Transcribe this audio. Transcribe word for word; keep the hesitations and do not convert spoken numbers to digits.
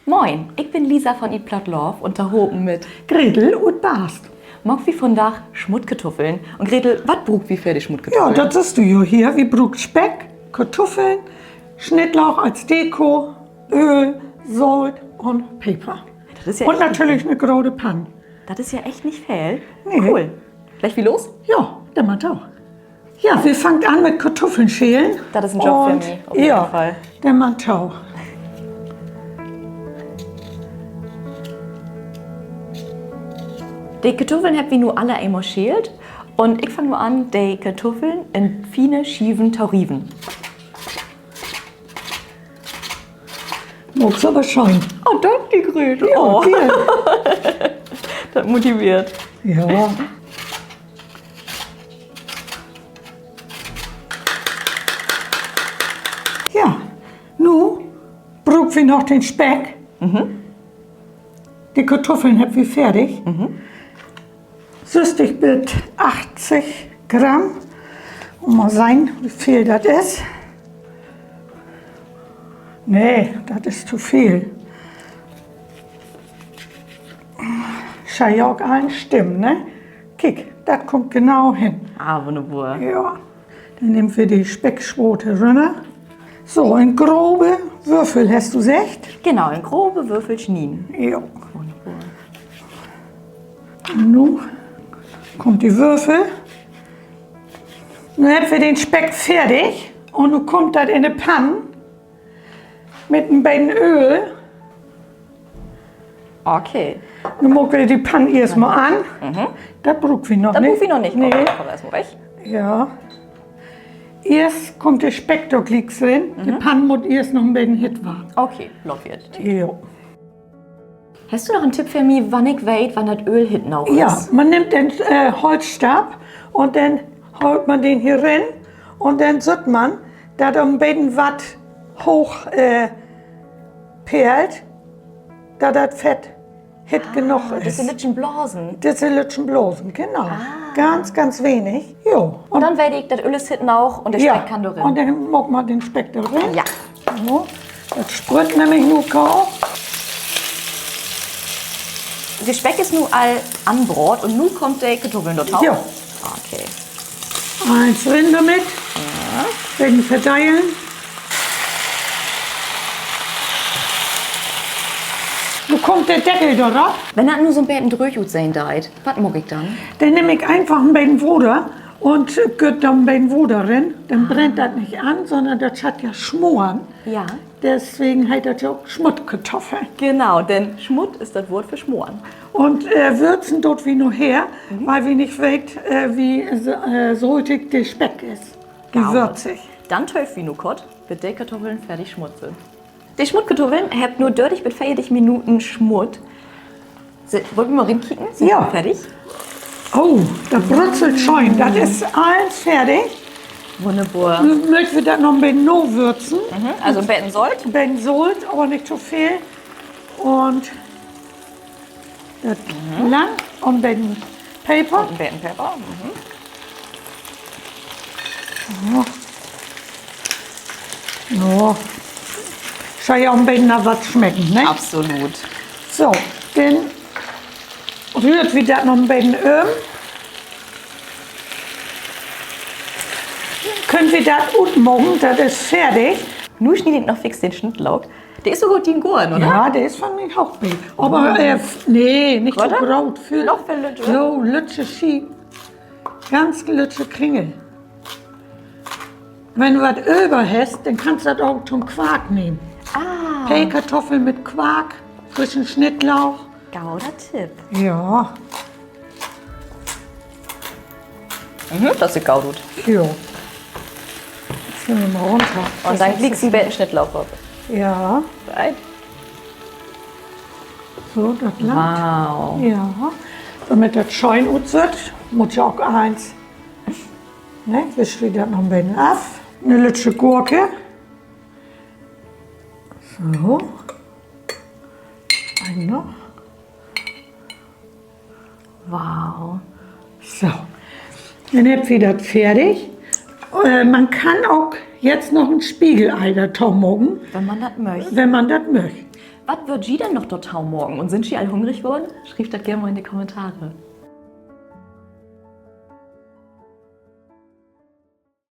Moin, ik bün Lisa von Eat Platt Love un tohopen mit Gretel ut Baast maakt wi vundaag Smuttkartuffeln. Un Gretel, wat bruukt wi för de Smuttkartuffeln? Ja, dat sühst du jo hier. Wi bruukt Speck, Kartuffeln, Snittlauch as Deko, Ööl, Solt un Peper. Un natürlich 'ne grote Pann. Dat is ja echt nich veel. Cool. Leggt wi los? Ja, denn man to. Ja, wi fangt an mit Kartuffeln schelen. Dat is en Job för mi, op jeden Fall. Denn man to. De Kartuffeln hebbt wi nu alle eenmal scheelt. Un ik fang nu an, de Kartuffeln in fiene Schieven to rieven. Maakst aver schöön. Oh, dank di, Gretel. Ja, dat motiveert. Ja. Ja, nu bruukt wi noch den Speck. De Kartuffeln hebbt wi fertig. Sösstig bit achtzig Gramm. Un mal sehn, wo veel dat is. Nee, dat is to veel. Schall ja ok allens stimmen, ne? Kiek, dat kummt genau hen. Ah, wunnerbor. Ja. Denn nehmt wi de Speckswoort rünner. So, in grobe Würfel, hest du seggt? Genau, in grobe Würfel snieden. Ja. Nu kummt de Würfel. Nu hebbt wi den Speck fertig. Un nu kummt dat in de Pann mit en beten Ööl. Okay. Nu maakt wi de Pann eerst mal an. Dat bruukt wi noch nich. Eerst kummt de Speck dor glieks rin. De Pann mutt eerst noch en beten hitt warrn. Okay, laat wi dat. Jo. Hest du noch en Tipp för mi, wann ik weet, wann dat Ööl hitt noog is? Ja, man nimmt den Holtstaff un denn hoolt man den hier rin un denn süht man, dat dor en beten wat hooch perlt, dat dat Fett hitt noog is. Düsse lüttschen Blasen. Düsse lüttschen Blasen, genau. Ganz, ganz wenig. Jo. Un denn weet ik, dat Ööl is hitt noog un de Speck kann dor rin. Un denn maakt man den Speck dor rin. Ja. So, dat sprütt nämlich nu kaum. De Speck is nu al anbraat un nu kummt de Kartuffeln dorto. Ja. Okay. Allens rin dormit. Beten verdelen. Nu kummt de Deckel dorop. Wenn dat nu so'n beten dröög utsehn deit, wat maak ik denn? Denn nehm ik eenfach en beten Water un gütt dor en beten Water rin. Denn brennt dat nich an, sonnern dat schall ja smoren. Deswegen heet dat ja ok Smuttkartoffeln. Genau, denn Smutt is dat Woort för smoren. Un würzen doot wi naher, wiel wi nich weet, wo soltig de Speck is. Wo würzig. Denn tööv wi nu kort, bit de Kartuffeln fertig smutt sünd. De Smuttkartuffeln hebbt nu dörtig bit veertig Minuten smutt. Wüllt wi mal rinkieken? Sünd fertig? Oh, dat brutzelt schöön. Dat is allens fertig. Wunnerbor. Nu mööt wi dat noch en beten nawürzen. Also en beten Solt, aver nich to veel. Un dat lang un en beten Peper. Schall ja ok en beten na wat smecken, ne? Absolut. So, denn röhrt wi dat noch en beten üm. Köönt wi dat utmaken, dat is fertig. Nu snied ik noch fix den Snittlauch. De is sogor dien goren, oder? Ja, de is van mien Hoochbeet. Aver nee, nich to groot. Noch veel lüttje. So lüttje Schieven. Ganz lüttje Kringel. Wenn du wat över hest, denn kannst dat ok to'n Quark nehmen. Pellkartoffeln mit Quark, frischen Snittlauch. Goder Tipp. Ja. Dat süht goot ut. Jo. Mal runter. Un denn glieks en beten Snittlauch op. Ja. So, dat langt. Ja. Dormit dat schöön utsüht, mutt ja ok eens, ne, wischt wi dat noch en beten af. 'Ne lüttje Gurke. So. Een noch. Wow. So. Denn hebbt wi dat fertig. Man kann ok jetzt noch en Spiegelei dorto maken, wenn man dat möcht. Wat wöört ji denn noch dorto maken un sünd ji al hungrig worrn? Schrievt dat geern mal in de Kommentare.